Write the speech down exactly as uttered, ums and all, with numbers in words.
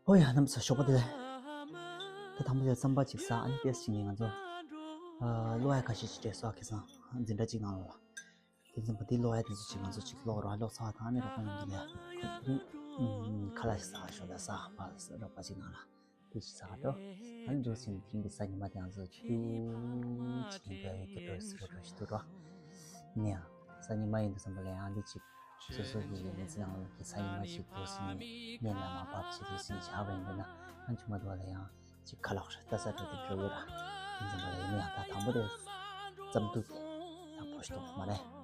ཨོ་ཡ། རྣམ་པ་ཚོ་ཞོགས་པ་བདེ་ལེགས། ད་དང་པོ་དེ་རྩམ་པ་ཅིག་ཟ། ཨ་ནི་ཏོག་ཙམ་ཅིག་ནས་ང་ཚོ་ཨ་གློག་ཡ་ཁ་ཤས་ཅིག་སྤྲད་སོང་། ཁ་སང་འཛིན་གྲྭ་གཅིག་ནང་ལ། དེ་ཚོ་མ་དེ་གློག་ཡ་དེ་ཚོ་ཅིག་ང་ཚོ་ཅིག་ཀློག་རོགས། ཀློག་ཚར་བ་དང་ཨ་ནི་རོགས་པ་ཡོང་གི་ལ་ཁ་ལག་ཟ་ཞོག་ད་ཟ་བ་རོགས་པ་ཅིག་ནང་ལ། དེ་ཅིག་ཟ་འགྲོ། ཨ་ནི་འགྲོ་ཟིན་ཐེངས་ཀྱི་གཟའ་ཉི་མ་དེ་ང་ཚོ་ཏུ་ཅིག་འགྲོ་ཡོད་ཀྱི་འགྲོ་ཟེར་འགྲོ་ཞིག་ཏུ་འགྲོ། ནི་ཡང་གཟའ་ཉི་མ་ཡིན་དུས་ཙམ་པ་ལ་ཡང་འདི་ཅིག་སོ་སོ་གི་མི་ཚེ་ནང་ལ་གི་གཟའ་ཉི་མ་ཅིག་འགྲོ་ཟིན་ནས་ནད་ལ་མ་བབས་ཅིག་འགྲོ་ཟིན་བྱ་བ་ཡིན་པས་ན། ཨ་ནི་ཅིག་མ་འདུག་ལ་ཡང་ཅིག་ཁ་ལག་ལྟ་ས་འགྲོ་དེ་འགྲོ་ཡོད་ར། དེ་ཙམ་པ་ལ་ཡིན་ན་ཡང་ད་དང་པོ་དེ་རྩམ་ཐུག་དེ་ད་བོ་ཞིག་གཏོང་མ་རེད།